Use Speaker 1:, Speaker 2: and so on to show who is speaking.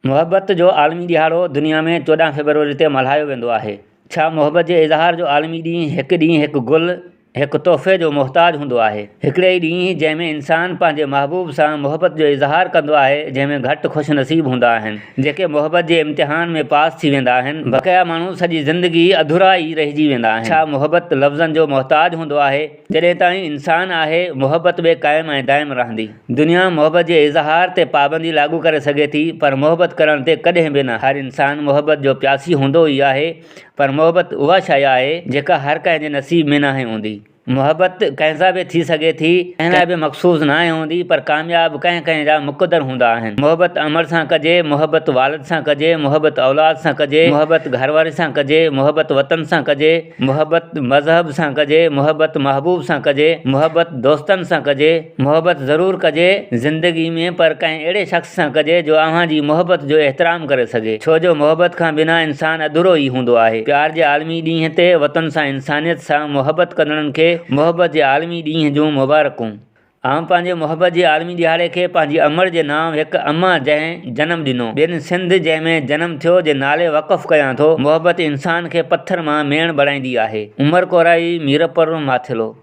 Speaker 1: محبت جو عالمي ڏهاڙو دنيا ۾ 14 فيبروري تي ملهايو ويندو آهي. ڇا محبت جي اظهار جو عالمي ڏينهن هڪ ڏينهن هڪ گل، هڪ تحفي جو محتاج هوندو آهي. هڪڙي ئي ڏينهن جنهن ۾ انسان پنهنجي محبوب سان محبت جو اظهار ڪندو آهي جنهن ۾ گهٽ خوش نصيب هوندا آهن جيڪي محبت جي امتحان ۾ پاس ٿي ويندا آهن بقايا ماڻهو سڄي زندگي اڌورا ئي رهجي ويندا آهن. ڇا محبت لفظن جو محتاج هوندو آهي؟ جڏهن تائين انسان آهي محبت به قائم ۽ دائم رهندي. دنيا محبت جي اظهار تي پابندي لاڳو ڪري سگهي ٿي پر محبت ڪرڻ تي ڪڏهن به نه. هر انسان محبت جو پياسي هوندو ئي آهي پر محبت اها شيء آهي جيڪا هر ڪنهن جي نصيب ۾ ناهي هوندي. محبت ڪنهن سان به ٿي سگهي ٿي، ڪنهن لاء به مخصوص ناهي هوندي پر ڪامياب ڪنهن ڪنهن جا مقدر هوندا آهن. محبت امڙ سان ڪجي، محبت والد سان ڪجي، محبت اولاد سان ڪجي، محبت گهر واري سان ڪجي، محبت وطن سان ڪجي، محبت مذهب سان ڪجي، محبت محبوب سان ڪجي، محبت دوستن سان ڪجي، محبت ضرور ڪجي زندگي ۾ پر ڪنهن اهڙي شخص سان ڪجي جو اوهان جي محبت جو احترام ڪري سگهي ڇو جو محبت کان بنا انسان اڌورو ئي هوندو آهي. پيار جي عالمي ڏينهن تي وطن سان انسانيت سان محبت ڪندڙن کي محبت جي عالمي ڏينهن جون مبارڪون. آئون پنهنجي محبت جي عالمي ڏهاڙي کي پنهنجي امڙ جي نانء هڪ اما جنهن جنم ڏنو، ٻين سنڌ جنهن ۾ جنم ٿيو جي نالي وقف ڪيان ٿو. محبت انسان کي پٿر مان ميڻ بڻائيندي آهي. عمر ڪورائي، ميرپور ماٿيلو.